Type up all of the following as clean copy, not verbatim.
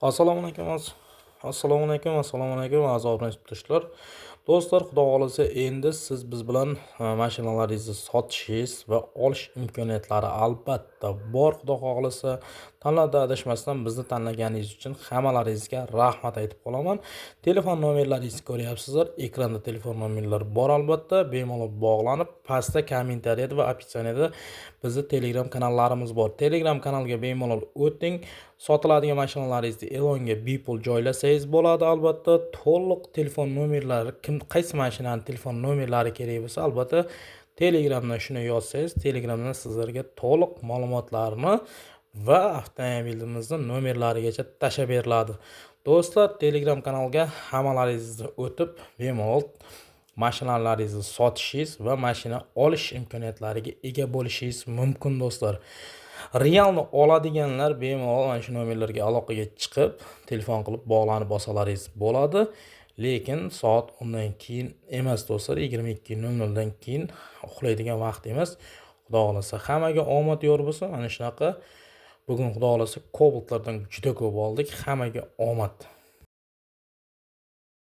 Assalomu alaykum, assalomu alaykum, assalomu alaykum, aziz obunachilar. Do'stlar, xudo xohlasa, endi siz biz bilan mashinalaringizni sotishingiz va olish imkoniyatlari albatta bor, xudo xohlasa. Tanlovda adashmasdan bizni tanlaganingiz uchun hammalaringizga rahmat aytib qolaman. Telefon nomerlaringizni ko'ryapsizlar, ekranda telefon nomerlari bor albatta, bemalol bog'lanib, pastda kommentariyada va описание da bizni Telegram kanallarimiz bor. Telegram kanalga bemalol o'ting. Sotiladigan mashinalaringizni e'longa bepul joylasangiz bo'ladi albatta. To'liq telefon nomerlari, kim qaysi mashinani telefon nomerlari kerak bo'lsa, albatta Telegramdan shuni yozsangiz, Telegramdan sizlarga to'liq ma'lumotlarni va avtomobilimizni nomerlarigacha tashlab beriladi. Do'stlar, Telegram kanalga hammalaringizni o'tib, bemalol mashinalaringizni sotishingiz va mashina olish imkoniyatlariga ega bo'lishingiz mumkin, do'stlar. Realni oladiganlar bemalol mana shu nomerlarga aloqaga chiqib, telefon qilib bog'lanib olsalaringiz bo'ladi. Lekin soat 10 dan keyin emas, do'stlar, 22:00 dan keyin uxlaydigan vaqt emas. Xudo xohlasa, hammaga omad yor bo'lsin. Mana shunaqa bugun, xudo xohlasa, Cobaltlardan juda ko'p oldik. Hammaga omad.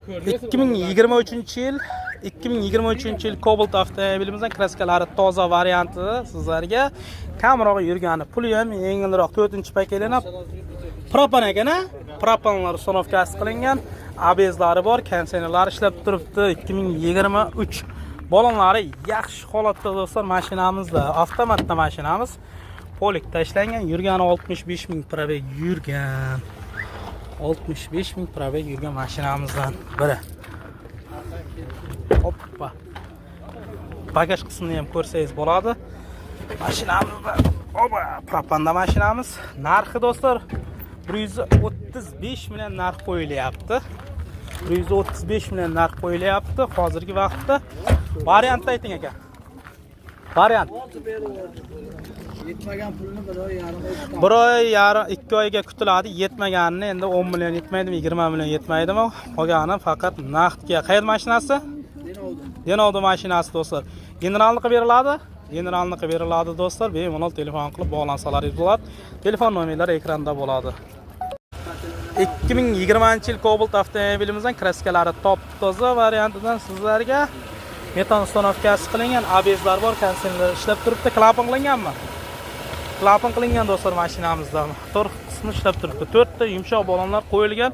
2023-yil, 2023-yil Cobalt avtomobilimizdan kraskalari toza varianti sizlarga, kamroq yurgani, puli ham yengilroq, 4-поколение, propan ekan, a? Propanlar установка si qilingan, ABS lari bor, konditsionerlar ishlab turibdi. 2023, balonlari yaxshi holatda, do'stlar, mashinamizda. Avtomatda mashinamiz, полик tashlangan, yurgani 65 ming пробег yurgan. 65 ming пробег yurgan mashinamizdan biri. Hoppa. Bagaj qismini ham ko'rsangiz bo'ladi. Mashinamizda, oba, propanda mashinamiz. Narxi, do'stlar, 135 million narx qo'yilyapti. 135 million narx qo'yilyapti hozirgi vaqtda. Variantni ayting, aka. Variant. Yetmagan pulni bir oy yarim o'tgan. Bir oy yarim, 2 oyga kutiladi. Yetmaganini endi 10 million yetmaydimi, 20 million yetmaydimi, qolgani faqat naqdga. Qayerda mashinasi? Denovda. Denovda mashinasi, do'stlar. Generalni qilib beriladi, generalni qilib beriladi, do'stlar. Bemalol telefon qilib bog'lansalaringiz bo'ladi, telefon nomerlari ekranda bo'ladi. 2020 yil Cobalt avtomobilimizdan kraskalari top toza variantidan sizlarga, metan установка si qilingan, ABS lar bor, konditsioner ishlab turibdi. Klapan qilinganmi? Klapan qilingan, do'stlar, mashinamizda. Motor qismi ishlab turibdi, to'rtta yumshoq balonlar qo'yilgan.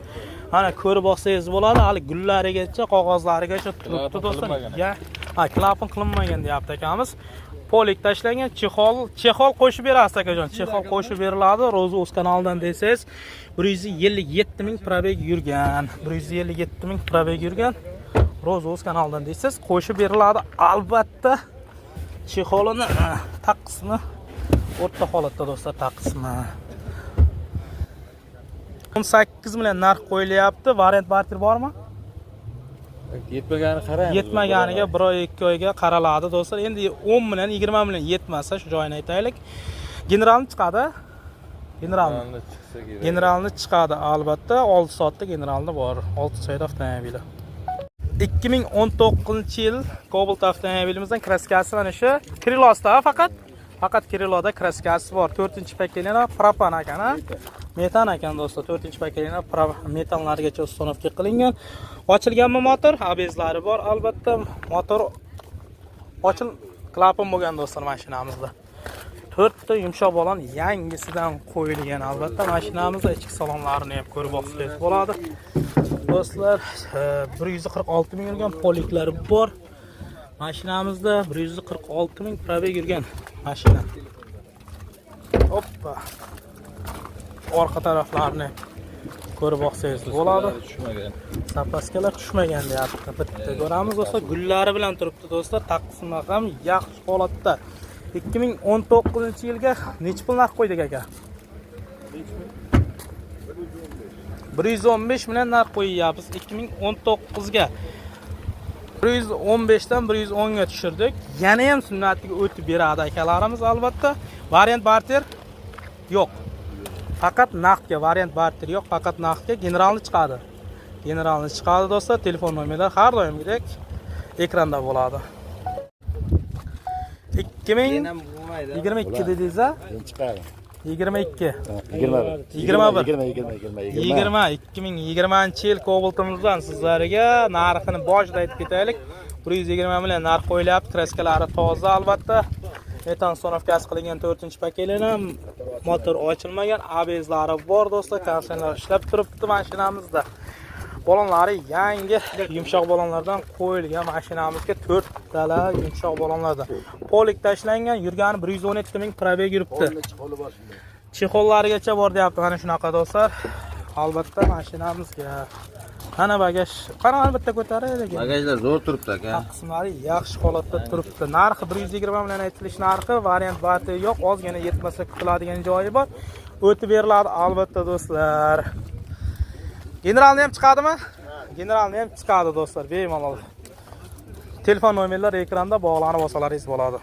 Mana, ko'rib olsangiz bo'ladi, hali gullarigacha, qog'ozlarigacha turibdi, do'stlar. Ya, ha, klapan qilinmagan deyapti akamiz. Полик tashlangan, чехол, чехол qo'shib berasiz, akajon, чехол qo'shib beriladi. Ro'zi o'z kanalidan desangiz. 157 ming пробег yurgan, 157 ming пробег yurgan. Ro'zi o'z kanalidan desangiz, qo'shib beriladi albatta. Чехол ini taq qismi o'rta holatda, do'stlar, taq qismi. 18 million narx qo'yilyapti. Variant barter bormi? Yetmagani qaraymiz. Yetmaganiga bir oy, 2 oyga qaraladi, do'stlar. Endi 10 million, 20 million yetmasa, shu joyini aytaylik. Generalni chiqadi, generalni. Generalni chiqsa kerak. Generalni chiqadi albatta. 6 soatda generalni bor, 6 soat avtomobili. 2019 yil Cobalt avtomobilimizdan kraskasi mana shu krilosda, faqat kriloda kraskasi bor. To'rtinchi поколение, propan ekan, a? Metan ekan, do'stlar. To'rtinchi поколение, metanlargacha установка qilingan. Ochilganmi motor? ABS lari bor albatta. Motor ochil, klapan bo'lgan, do'stlar, mashinamizda. To'rtta yumshoq balon yangisidan qo'yilgan albatta mashinamizda. Ichki salonlarini ham ko'rib olsangiz bo'ladi, do'stlar. 146 ming yurgan, полик lari bor mashinamizda. 146 ming пробег yurgan mashina. Oppa, orqa taraflarini ko'rib olsangiz bo'ladi. Tushmagan. Запаска lar tushmagan deyapti. Bitta ko'ramiz, do'stlar, gullari bilan turibdi, do'stlar. Taqsimi ham yaxshi holatda. 2019 yilga nechi pul narx qo'ydik, aka? 115 million narx qo'yyapmiz 2019 ga. 115 dan 110 ga tushirdik. Yana ham sunnatiga o'tib beradi akalarimiz albatta. Variant barter yo'q, faqat naqdga. Variant barter yo'q, faqat naqdga. Generalni chiqadi, generalni chiqadi, do'stlar. Telefon nomerlari har doimgidek ekranda bo'ladi. 2022 dedingiz a? Chiqadi. 22. 21. 21. 20 20 20 20. 20 2020 yil Cobalt'imizdan sizlarga narxini boshida aytib ketaylik. 120 million narx qo'yilyapti. Kraskalari toza albatta. Metan установкасы qilingan 4-pakelini, motor ochilmagan, ABSlari bor do'stlar, konditsioner ishlab turibdi mashinamizda. Balonlari yangi yumshoq balonlardan qo'yilgan mashinamizga 4 tala yumshoq balonlardan. Полик tashlangan, yurgani 117 ming пробег yuribdi. Чехол larigacha bor deyapti mana shunaqa do'stlar. Albatta mashinamizga. Qani bagaj, qani mana bitta ko'taraylik. Bagajlar zo'r turibdi aka. Qismlari yaxshi holatda turibdi. Narxi 120 million aytilish narxi, variant barter yo'q, ozgina yetmasa kutiladigan joyi bor. O'tib beriladi albatta do'stlar. Generalni ham chiqadimi? Generalni ham chiqadi do'stlar, bemalol. Telefon nomerlari ekranda, bog'lanib olsalaringiz bo'ladi.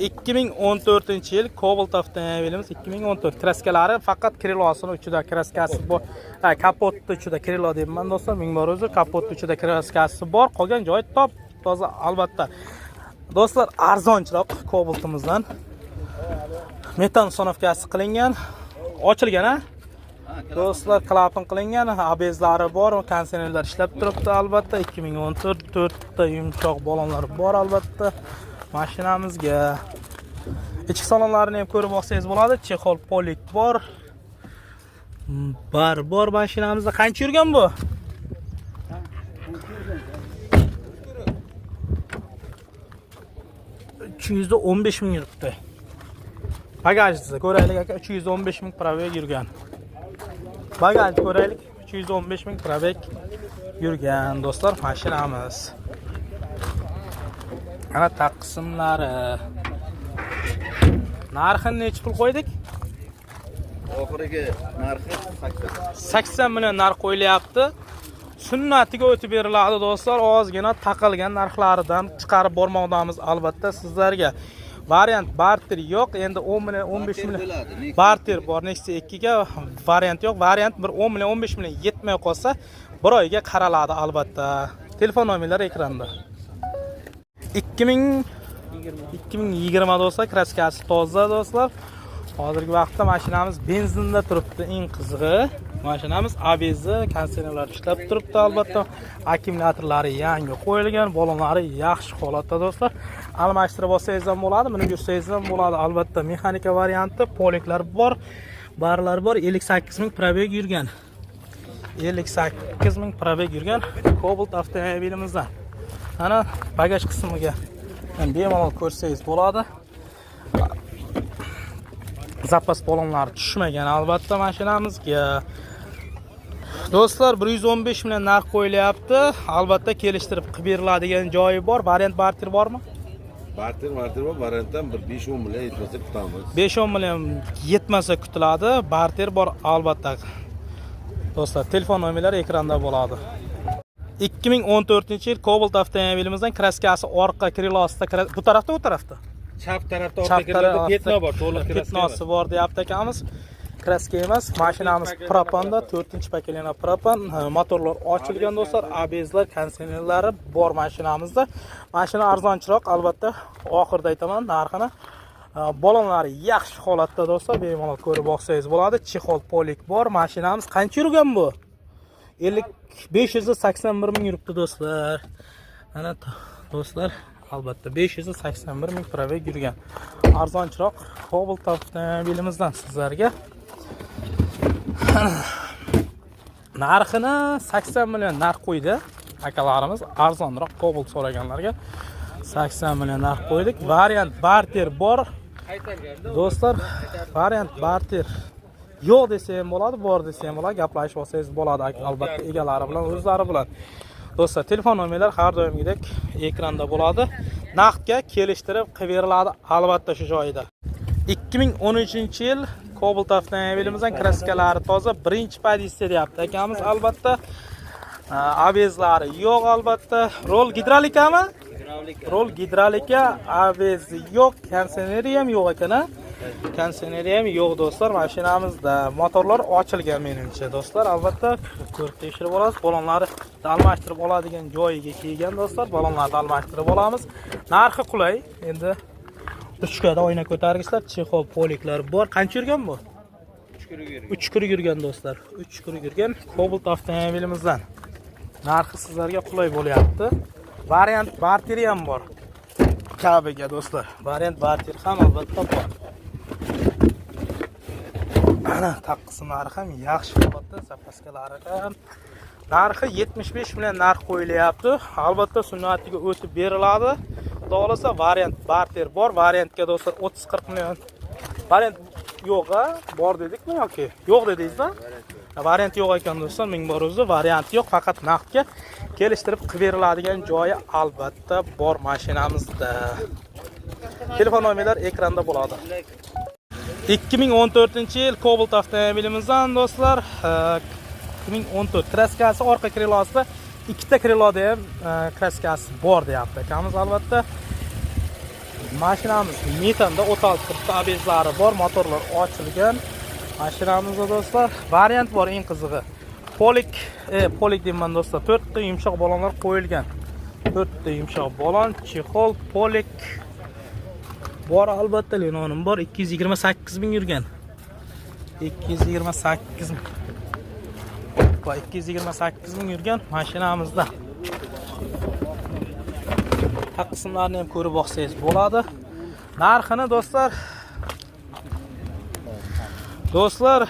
2014-yil Cobalt avtomobilimiz, 2014 kraskalari faqat крыло sini uchida kraskasi bor. Ha, kapotni uchida крыло deyman do'stlar, ming bor uzr. Kapotni uchida kraskasi bor, qolgan joyi top toza albatta. Do'stlar, arzonchiroq Cobaltimizdan. Metan установкасы qilingan, ochilgan ha? Do'stlar, klapan qilingan, ABSlari bor, konditsionerlar ishlab turibdi albatta. 2014, 4 ta yumshoq balonlar bor albatta mashinamizga. Ichki salonlarini ham ko'rib olsangiz bo'ladi. Чехол, полик bor. Bar bor mashinamizda. Qancha yurgan bu? 315 ming yuribdi. Bagajni ko'raylik aka, 315 ming пробег yurgan. Bagajni ko'raylik, 315 ming пробег yurgan do'stlar mashinamiz. Mana taqsimlari. Narxini nechi pul qo'ydik? Oxirgi narxi 80. 80 million narx qo'yilyapti. Sunnatiga o'tib beriladi do'stlar. Ozgina taqalgan narxlaridan chiqarib bormoqdamiz albatta sizlarga. Variant barter yo'q. Endi 10 million, 15 million bo'ladi, Nexia. Barter bor Nexia 2 ga variant yo'q. Variant bir 10 million, 15 million yetmay qolsa, bir oyga qaraladi albatta. Telefon nomerlari ekranda. 2000 2020 do'stlar, kraskasi toza do'stlar. Hozirgi vaqtda mashinamiz benzinda turibdi. Eng qizig'i, mashinamiz ABS, konditsionerlar ishlab turibdi albatta. Akkumulyatorlari yangi qo'yilgan, balonlari yaxshi holatda do'stlar. Almashtirib olsangiz ham bo'ladi, minib yursangiz ham bo'ladi albatta. Mexanika varianti, полик lar bor, barlar bor, 58 ming пробег yurgan. 58 ming пробег yurgan Cobalt avtomobilimizdan. Ana bagaj qismiga bemalol ko'rsangiz bo'ladi. Zapas balonlari tushmagan albatta mashinamizga. Do'stlar, 115 million narx qo'yilyapti. Albatta kelishtirib qilib beriladigan joyi bor. Variant barter bormi? Barter bor, variantdan bir 5-10 million yetmasa kutamiz. 5-10 million yetmasa kutiladi. Barter bor albatta. Do'stlar, telefon nomerlari ekranda bo'ladi. 2014 yil Cobalt avtomobilimizdan kraskasi orqa крыло sida, bu tarafda, u tarafda. Chap tarafda Chap orqa kirlarda tarafda пятно bor, to'liq kraska Пятно si bor deyapti akamiz. Kraska emas, mashinamiz propanda, 4-поколение propan, motorlar ochilgan do'stlar, ABSlar, konditsionerlari bor mashinamizda. Mashina arzonchiroq, albatta, oxirida aytaman narxini. Balonlari yaxshi holatda do'stlar, bemalol ko'rib olsangiz bo'ladi. Чехол, полик bor. Mashinamiz qancha yurgan bu? 50 581 ming yuribdi do'stlar. Mana do'stlar, albatta 581 ming пробег yurgan. Arzonchiroq Cobalt avtomobilimizdan sizlarga narxini 80 million narx qo'ydi akalarimiz. Arzonroq Cobalt so'raganlarga 80 million narx qo'ydik. Variant barter bor. Do'stlar, variant barter yo'q desa ham bo'ladi, bor desa ham bo'ladi. Gaplashib olsangiz bo'ladi albatta egalari bilan, o'zlari bilan. Do'stlar, telefon nomerlari har doimgidek ekranda bo'ladi. Naqdga kelishtirib qilib beriladi albatta shu joyida. 2013 yil Cobalt avtomobilimizdan, kraskalari toza, birinchi pozitsiya deyapti akamiz albatta. ABSlari yo'q albatta. Rol gidrolikami? Rol gidrolika, ABS yo'q, konditsioneri ham yo'q ekan a? Konditsioneri ham yo'q do'stlar mashinamizda. Motorlar ochilgan menimcha do'stlar. Albatta ko'rib tekshirib olasiz. Balonlarni almashtirib oladigan joyiga kelgan do'stlar. Balonlarni almashtirib olamiz. Narxi qulay. Endi Ruchkada oyna ko'targichlar, чехол, полик lar bor. Qancha yurgan bu? 3 kir yurgan, do'stlar. 3 kir yurgan Cobalt avtomobilimizdan. Narxi sizlarga qulay bo'lyapti. Variant barteri ham bor. Kabiga, do'stlar. Variant barter ham albatta bor. Ana taq qismlari ham yaxshi holatda, запаска lari ham. Narxi 75 million narx qo'yilyapti. Albatta sunnatiga o'tib beriladi. Xudo xohlasa, variant barter bor. Variantga, do'stlar, 30-40 million. Variant yo'q, a? Bor dedikmi yoki? Yo'q dedingizmi? Variant yo'q ekan, do'stlar, ming bor o'zi variant yo'q, faqat naqdga kelishtirib qilib beriladigan joyi albatta bor mashinamizda. Telefon nomerlar ekranda bo'ladi. 2014-yil Cobalt avtomobilimizdan, do'stlar, 2014 краска si orqa крыло sida, ikkita крыло da ham краска si bor deyapti akamiz albatta. Mashinamiz metanda, 36 turibdi, ABS lari bor, motorlar ochilgan. Mashinamizda, do'stlar, variant bor, eng qizig'i. Полик, полик deyman, do'stlar, to'rtta yumshoq balonlar qo'yilgan. To'rtta yumshoq balon, чехол, полик bor albatta, linonim bor, 228 ming yurgan. 228 ming. Va 228 ming yurgan mashinamizda. Taq qismlarini ham ko'rib olsangiz bo'ladi. Narxini, do'stlar,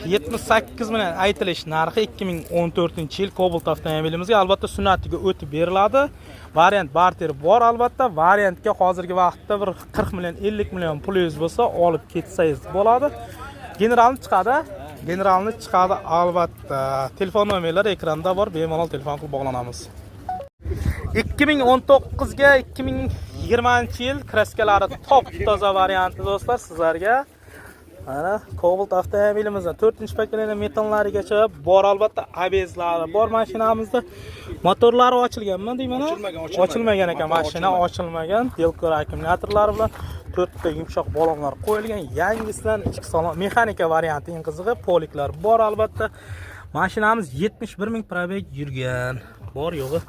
78 million aytilish narxi 2014-yil Cobalt avtomobilimizga albatta sunnatiga o'tib beriladi. Variant barter bor albatta. Variantga hozirgi vaqtda bir 40 million, 50 million pulingiz bo'lsa, olib ketsangiz bo'ladi. Generalni chiqadi. Generalni chiqadi albatta. Telefon nomerlari ekranda bor, bemalol telefon qilib bog'lanamiz. 2019 ga 2020 yil краска lari top toza varianti, do'stlar, sizlarga. Mana Cobalt avtomobilimizda 4-поколение metanlarigacha bor albatta, ABS lari bor mashinamizda. Motorlari ochilganmi deyman? Ochilmagan, ochilmagan. Ochilmagan ekan. Motor Mashina ochilmagan. Delcor akkumulyatorlari bilan to'rtta yumshoq balonlar qo'yilgan. Yangisidan ichki salon mexanika varianti, eng qizig'i, полик lar bor albatta. Mashinamiz 71 ming пробег yurgan. Bor yo'g'i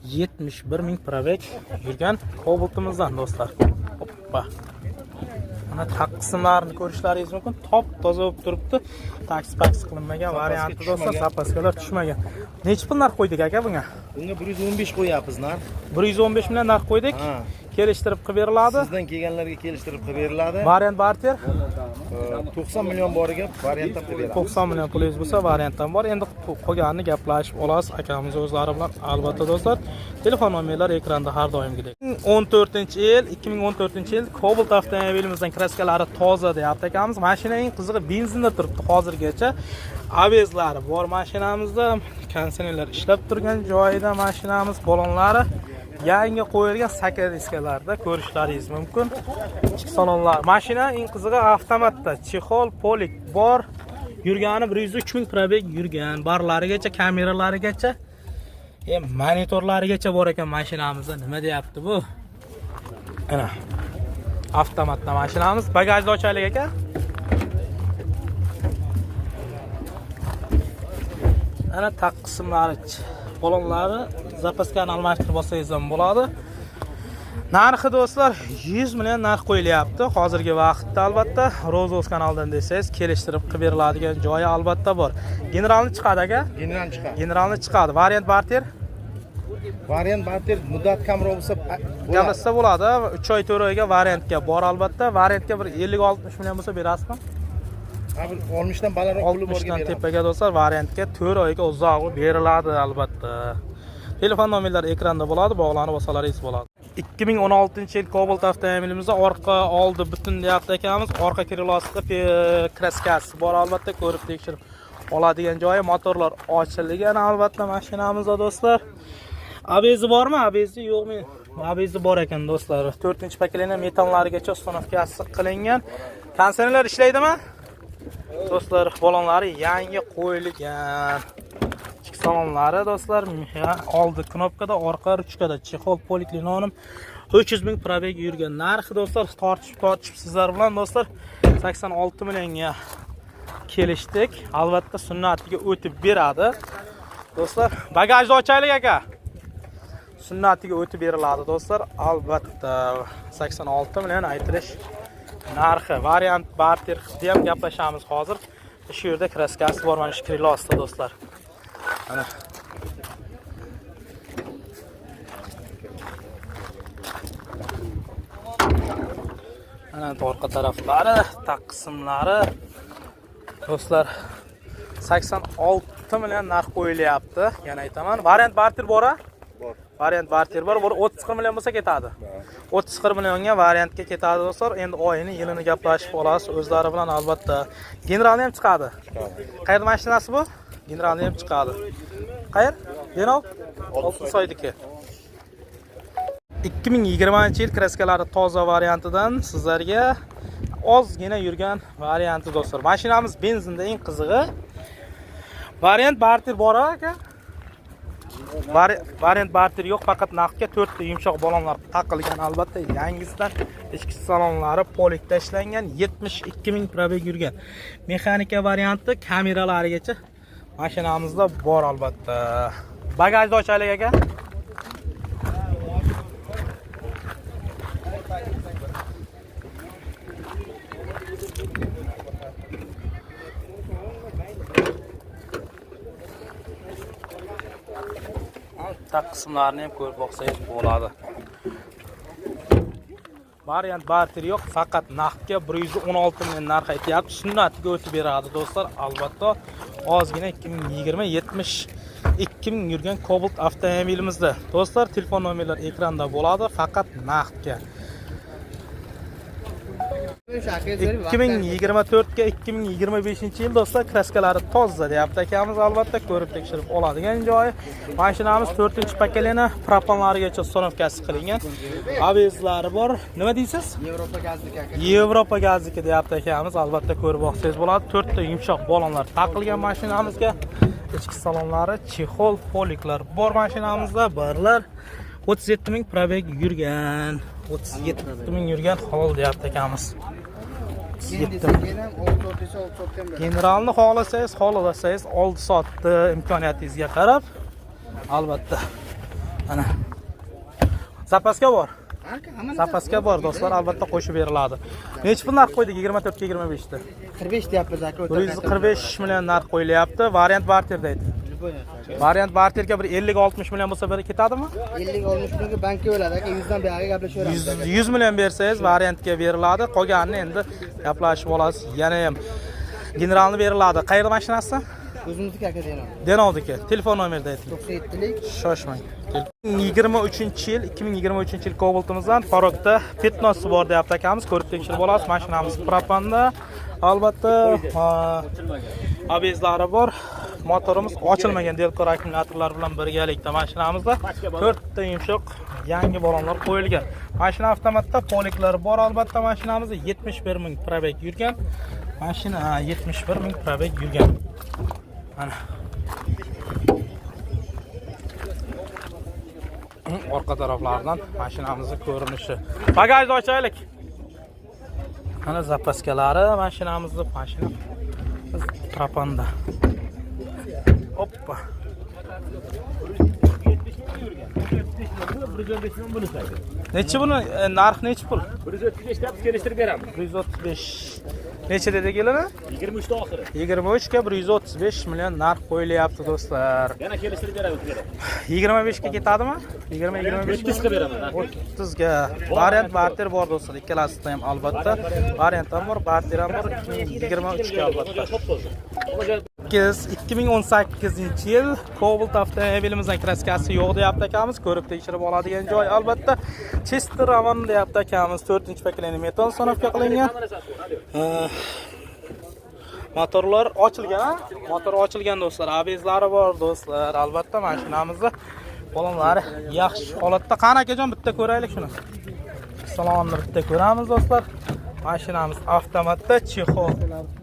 71 ming пробег yurgan Cobaltimizdan, do'stlar. Hoppa. Mana taq qismlarini ko'rishlaringiz mumkin. Top toza bo'lib turibdi. Taksi paks qilinmagan varianti, do'stlar, запаска lar tushmagan. Nechi pul narx qo'ydik, aka, bunga? Bunga 115 qo'yapmiz narx. 115 million narx qo'ydik. Ha. Kelishtirib qilib beriladi. Sizdan kelganlarga kelishtirib qilib beriladi. Variant barter 90 million boriga variantdan qilib beramiz. 90 million pulingiz bo'lsa, variantdan bor. Endi qolganini gaplashib olasiz akamiz o'zlari bilan albatta, do'stlar. Telefon nomerlari ekranda har doimgidek. 14-yil, 2014-yil Cobalt avtomobilimizdan краска lari toza deyapti akamiz. Mashina, eng qizig'i, benzinda turibdi hozirgacha. ABS lari bor mashinamizda, konditsionerlar ishlab turgan joyida mashinamiz, balonlari yangi qo'yilgan, saka diskalarda ko'rishlaringiz mumkin. Ichki salonlar. Mashina, eng qizig'i, avtomatda, чехол, полик bor. Yurgani 103 ming пробег yurgan. Barlarigacha, kameralarigacha, monitorlarigacha bor ekan mashinamizda. Nima deyapti bu? Ana. Avtomatda mashinamiz. Bagajni ochaylik, aka. Ana taq qismlari, balonlari, запаска ni almashtirib olsangiz ham bo'ladi. Narxi, do'stlar, 100 million narx qo'yilyapti. Hozirgi vaqtda albatta Rozos kanalidan desangiz, kelishtirib qilib beriladigan joyi albatta bor. Generalni chiqadi, aka? General chiqadi. Generalni chiqadi. Variant barter Variant barter muddat kamroq bo'lsa bo'ladi. Gaplashsa bo'ladi. 3 oy, 4 oyga variantga bor albatta. Variantga bir 50-60 million bo'lsa berasizmi? Ha, bir 60 dan balandroq puli 60 borga dan beramiz. Tepaga, do'stlar, variantga 4 oyga uzog'i beriladi albatta. Telefon nomerlari ekranda bo'ladi, bog'lanib olsalaringiz bo'ladi. 2016-yil Cobalt avtomobilimizda orqa oldi butun deyapti akamiz. Orqa крыло sida краска si bor albatta, ko'rib tekshirib oladigan joyi, motorlar ochilgan albatta mashinamizda, do'stlar. ABSi bormi? ABSi yo'qmi? ABSi bor ekan, do'stlar. 4-поколение metanlarigacha установка si qilingan. Konditsionerlar ishlaydimi? Do'stlar, balonlari yangi qo'yilgan. Ichki salonlari, do'stlar, oldi knopkada, orqa ruchkada, чехол, полик, linonim, 300 ming пробег yurgan. Narxi, do'stlar, tortishib tortishib sizlar bilan, do'stlar, 86 millionga kelishdik. Albatta sunnatiga o'tib beradi. Do'stlar, bagajni ochaylik, aka. Sunnatiga o'tib beriladi do'stlar. Albatta 86 million aytilish narxi. Variant barter qilib ham gaplashamiz hozir. Shu yerda kraskasi bor mana shu krilosida do'stlar. Mana. Mana orqa taraflari, taqsimlari do'stlar 86 million narx qo'yilyapti. Yana aytaman, variant barter bor a? Bor. Variant barter bor. Bir 30 million bo'lsa ketadi. 30 millionga variantga ketadi do'stlar. Endi oyini, yilini gaplashib olasiz o'zlari bilan albatta. Generalni ham chiqadi. Qayerda mashinasi bu? Generalni ham chiqadi. Qayer? Denov? Oltinsoydiki. 2020-yil kraskalari toza variantidan sizlarga ozgina yurgan varianti do'stlar. Mashinamiz benzinda, eng qizig'i. Variant barter bor aka? Variant barter yo'q, faqat naqdga 4 ta yumshoq balonlar taqilgan albatta. Yangisidan ichki salonlari polikda ishlangan, 72 ming probeg yurgan. Mexanika varianti kameralarigacha mashinamizda bor albatta. Bagajni ochaylik aka. Taq qismlarini ham ko'rib boqsangiz bo'ladi. Variant barter yo'q, faqat naqdga 116 million narx aytyapti. Sunnatiga o'tib beradi do'stlar. Albatta ozgina 2020 72 ming yurgan Cobalt avtomobilimizda. Do'stlar, telefon nomerlari ekranda bo'ladi, faqat naqdga. 2024 ga 2025 yil do'stlar, kraskalari toza deyapti akamiz, albatta ko'rib tekshirib oladigan joyi. Mashinamiz 4-pokoleniya, propanlarigacha установкasi qilingan. ABSlari bor. Nima deysiz? Yevropa gazniki aka. Yevropa gazniki deyapti akamiz, albatta ko'rib olsangiz bo'ladi. 4 ta yumshoq balonlar taqilgan mashinamizga. Ichki salonlari chexol, poliklar bor mashinamizda, barlar 37 ming probeg yurgan. 37 ming yurgan halol deyapti akamiz. 37 ming. Ham olti desa olti sotgan beradi. Generalni xohlasangiz oldi sotdi imkoniyatingizga qarab albatta. Mana. Zapaska bor. Aka, hamma Zapaska bor do'stlar, albatta qo'shib beriladi. Necha pul narx qo'ydik 24 ga 25 da? 45 deyapmiz aka. 145 million narx qo'yilyapti. Variant barterda aytdi. Variant barterga bir 50-60 million bo'lsa bir ketadimi? 50 60 millionga bankka o'ladi aka, 100 dan buyog'iga gaplashaveramiz aka. 100 million bersangiz variantga beriladi. Qolganini endi gaplashib olasiz. Yana ham generalni beriladi. Qayerda mashinasi? O'zimizniki aka deyman. Denovniki. Telefon nomerida ayting. 97lik Shoshmang. 2023 yil, 2023 yil Cobaltimizdan Farokda petnosi bor deyapti akamiz. Ko'rib tekshirib olasiz. Mashinamiz propanda. Albatta, ABSlari bor. Motorimiz ochilmagan Delcor akkumulyatorlar bilan birgalikda mashinamizda 4 ta yumshoq yangi balonlar qo'yilgan. Mashina avtomatda, poliklar bor albatta mashinamizda 71 ming probeg yurgan. Mashina 71 ming probeg yurgan. Mana. Orqa taraflaridan mashinamizning ko'rinishi. Bagajni ochaylik. Mana zapaskalari mashinamizni, mashina propanda. Hoppa. Nechi buni narx nechi pul? 135 deb kelishtirib beramiz. 135. Necha dedi kelini? 23 ta oxiri. 23 ga 135 million narx qo'yilyapti do'stlar. Yana kelishtirib beramiz. 25 ga ketadimi? 20 25 30 ga beraman. 30 ga. Variant barter bor do'stlar, ikkalasida ham albatta. Variant ham bor, barter ham bor. 2023 ga albatta. 2018 yil Cobalt avtomobilimizdan kraskasi yo'q deyapti akamiz. Ko'rib tekshirib oladigan joy albatta. Chester Ravon deyapti akamiz. 4-pokoleniya metan установка qilingan. Motorlar ochilgan, ha? Motor ochilgan do'stlar, ABSlari bor do'stlar. Albatta mashinamizni balonlari yaxshi holatda. Qani akajon, bitta ko'raylik shuni. Salonni bitta ko'ramiz do'stlar. Mashinamiz avtomatda, chexol,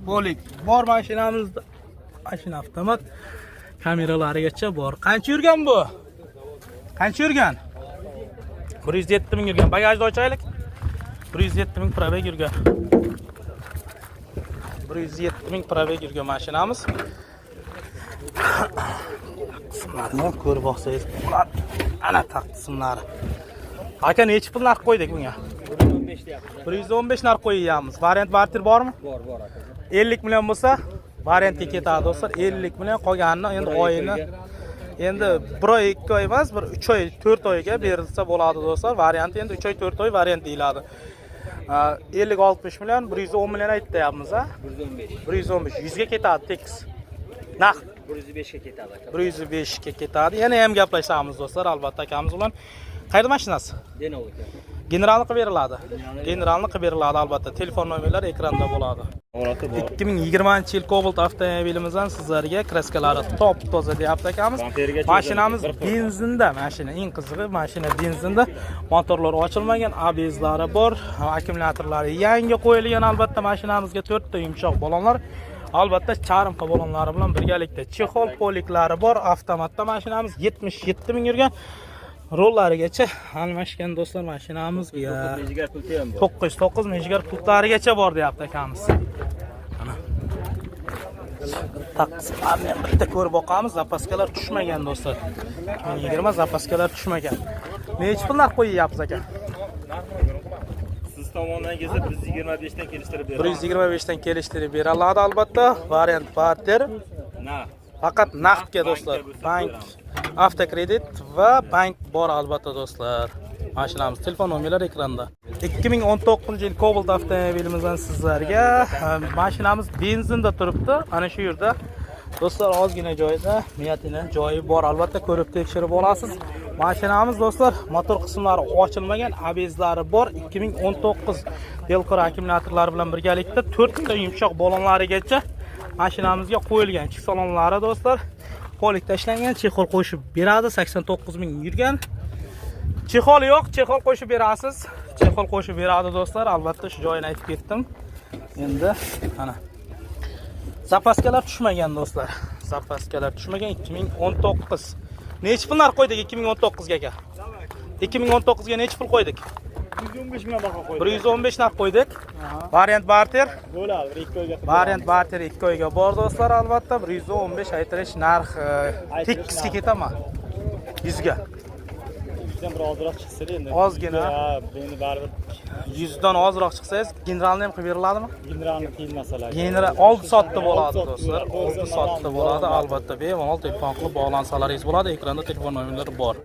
bo'lik bor mashinamizda. Mashina avtomat, kameralarigacha bor. Qancha yurgan bu? Qancha yurgan? 107 ming yurgan. Bagajni ochaylik. 107 ming probeg yurgan. 107 ming probeg yurgan mashinamiz. Qismlarini ham ko'rib olsangiz bo'ladi. Ana taq qismlari. Aka, nechi pul narx qo'ydik bunga? 115 deyapmiz. 115 narx qo'yyapmiz. Variant barter bormi? Bor, bor aka. 50 million bo'lsa, variantga ketadi do'stlar. 50 million, qolganini endi oyini, endi bir oy, 2 oy emas, bir 3 oy, 4 oyga berilsa bo'ladi do'stlar. Varianti endi 3 oy, 4 oy variant deyiladi. 50-60 million, 110 million aytyapmiz, a? 115. 115, 100 ga ketadi tekis. Naqd. 105 ga ketadi aka. 105 ga ketadi. Yana ham gaplashamiz do'stlar, albatta akamiz bilan. Qayerda mashinasi? Denov aka. Generalni qilib beriladi. Generalni qilib beriladi albatta. Telefon nomerlari ekranda bo'ladi. 2020 yil Cobalt avtomobilimizdan sizlarga, kraskalari top toza deyapti akamiz. Bampergacha Mashinamiz bir xil. Benzinda mashina. Eng qizig'i, mashina benzinda. Motorlar ochilmagan, ABSlari bor, akkumulyatorlari yangi qo'yilgan albatta mashinamizga, to'rtta yumshoq balonlar. Albatta charmqa balonlari bilan birgalikda чехол, poliklari bor. Avtomatda mashinamiz, 77 ming yurgan. Rollarigacha almashgan do'stlar mashinamizga. Jigar pulti ham bor. 909 ming pultlarigacha bor deyapti akamiz. Mana. Taqsimlarni ham bitta ko'rib boqamiz. Zapaskalar tushmagan do'stlar. 2020, zapaskalar tushmagan. Nechi pul narx qo'yyapsiz, aka? Siz tomondan kelsa, 125 dan kelishtirib beramiz. 125 dan kelishtirib beriladi albatta. Variant barter. Naqd. Faqat naqdga do'stlar. Bankka Bank, bo'lsa. Avtokredit va bank bor albatta do'stlar. Mashinamiz telefon nomerlari ekranda. 2019 yil Cobalt avtomobilimizdan sizlarga, mashinamiz benzinda turibdi. Ana shu yerda do'stlar, ozgina joyda niyatina joyi bor albatta, ko'rib tekshirib olasiz. Mashinamiz do'stlar, motor qismlari ochilmagan, ABSlari bor. 2019 Delcor akkumulyatorlari bilan birgalikda to'rtta yumshoq balonlarigacha mashinamizga qo'yilgan. Ichki salonlari do'stlar, polik tashlangan, чехол qo'shib beradi, 89 ming yurgan. Чехол yo'q, чехол qo'shib berasiz. Чехол qo'shib beradi do'stlar, albatta shu joyini aytib ketdim. Endi mana, zapaskalar tushmagan do'stlar. Zapaskalar tushmagan, 2019. Nechi pul narx qo'ydik 2019 ga, aka? 2019 ga nechi pul qo'ydik? 115 million baho qo'ydik. 115 narx qo'ydik. Variant barter. Bo'ladi, bir ikki oyga. Variant barter 2 oyga bor do'stlar albatta. 115 aytilish narx, tekisga ketaman. 100 ga. Bizdan bir ozroq chiqsa endi. Ozgina. Ha, endi baribir. 100 dan ozroq chiqsangiz, generalni ham qilib beriladimi? Generalni qiyin masala. General oldi sotdi bo'ladi do'stlar. Oldi sotdi bo'ladi albatta. Bemalol telefon qilib bog'lansalaringiz bo'ladi. Ekranda telefon nomerlari bor.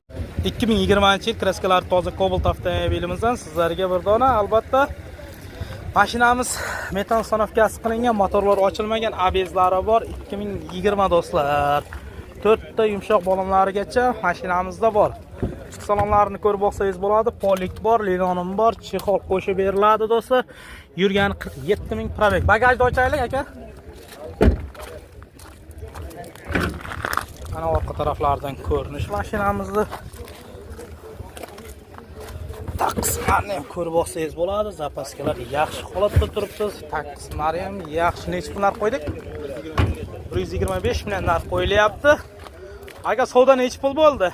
2020 yil, kraskalar toza Cobalt avtomobilimizdan sizlarga bir dona albatta. Mashinamiz metan установка si qilingan, motorlar ochilmagan, ABSlari bor. 2020 do'stlar. To'rtta yumshoq balonlarigacha mashinamizda bor. Ichki salonlarini ko'rib olsangiz bo'ladi. Polik bor, linonim bor, чехол qo'shib beriladi do'stlar. Yurgani 47 ming пробег. Bagajni ochaylik, aka. Mana orqa taraflaridan ko'rinish mashinamizni. Taq qismlarini ham ko'rib olsangiz bo'ladi. Zapaskalar yaxshi holatda turibdi. Taq qismlari ham yaxshi. Nechi pul narx qo'ydik? 125 million narx qo'yilyapti. Aka, savdo nechi pul bo'ldi?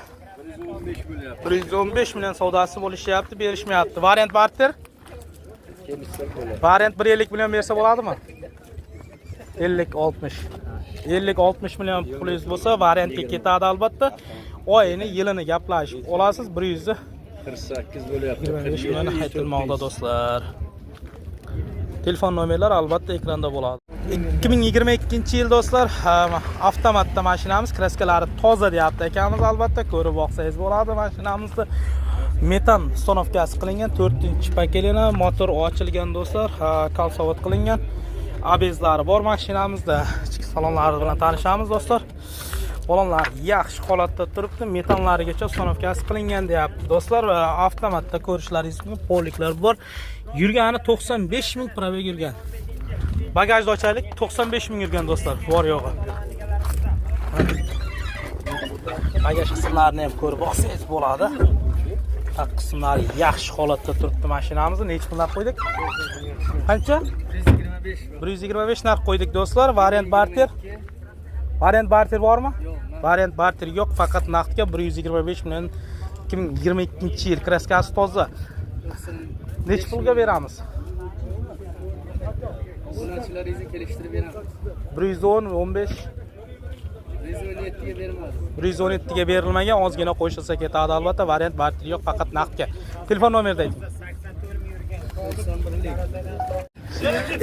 115 million savdosi bo'lishyapti, berishmayapti. Variant barter? Variant 150 million bersa bo'ladimi? 50 60. 50 60 million pulingiz bo'lsa, variantga ketadi albatta. Oyini, yilini gaplashib olasiz. 100 48 bo'lyapti. 25 million aytilmoqda do'stlar. Telefon nomerlari albatta ekranda bo'ladi. 2022 yil do'stlar, avtomatda mashinamiz, kraskalari toza deyapti akamiz albatta, ko'rib olsangiz bo'ladi mashinamizni. Metan установка si qilingan, 4-поколение, motor ochilgan do'stlar, kolsovod qilingan. ABSlari bor mashinamizda. Ichki salonlari bilan tanishamiz do'stlar. Balonlar yaxshi holatda turibdi, metanlarigacha установка si qilingan deyapti do'stlar va avtomatda ko'rishlaringiz mumkin, poliklar bor. Yurgani 95 ming пробег yurgan. Bagajni ochaylik, 95 ming yurgan do'stlar, bor yo'g'i. Bagaj qismlarini ham ko'rib olsangiz bo'ladi. Taq qismlari yaxshi holatda turibdi mashinamizni. Nechi pul narx qo'ydik? Qancha? 125 narx qo'ydik do'stlar. Variant barter. Variant barter bormi? Variant barter yo'q, faqat naqdga 125 million, 2022 yil, kraskasi toza. Nechi pulga beramiz? Obunachilaringizni kelishtirib beramiz. 110, 15. 117 ga bermadi. 117 ga berilmagan, ozgina qo'shilsa ketadi albatta. Variant barter yo'q, faqat naqdga. Telefon nomerini ayting.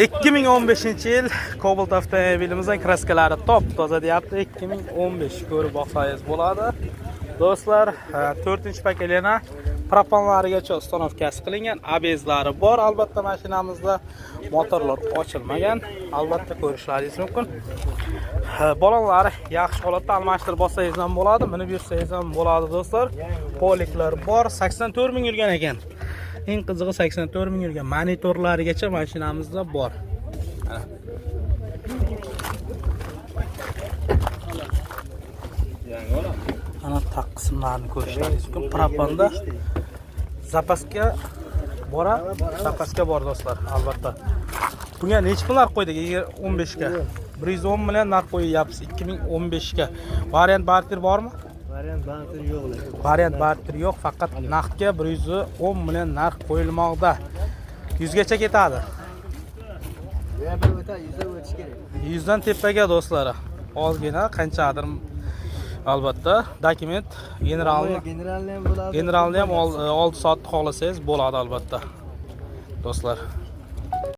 2015-yil Cobalt avtomobilimizdan kraskalari top toza deyapti. 2015 ko'rib boqsangiz bo'ladi. Do'stlar, 4-pokoleniya, propanlarigacha установка si qilingan, ABSlari bor. Albatta mashinamizda motorlar ochilmagan. Albatta ko'rishlaringiz mumkin. Ha, balonlari yaxshi holatda, almashtirib olsangiz ham bo'ladi, minib yursangiz ham bo'ladi do'stlar. Poliklar bor, 84 ming yurgan ekan. Eng qizig'i 84 ming yurgan. Monitorlarigacha mashinamizda bor. Mana. Ana taq qismlarini ko'rishlaringiz mumkin. Propanda запаска bor, запаска bor do'stlar, albatta. Bunga necha pul narx qo'ydik? 15 ga. 110 million narx qo'yyapmiz 2015 ga. Variant barter bormi? Variant barter yo'q lekin. Variant barter yo'q, faqat naqdga 110 million narx qo'yilmoqda. 100 gacha ketadi. Ya bir o'ta 100 dan o'tish kerak. 100 dan tepaga do'stlar. Ozgina qanchadir albatta dokument generalni Generalni ham bo'ladi. Generalni ham oldi sotdi xohlasangiz bo'ladi albatta. Do'stlar.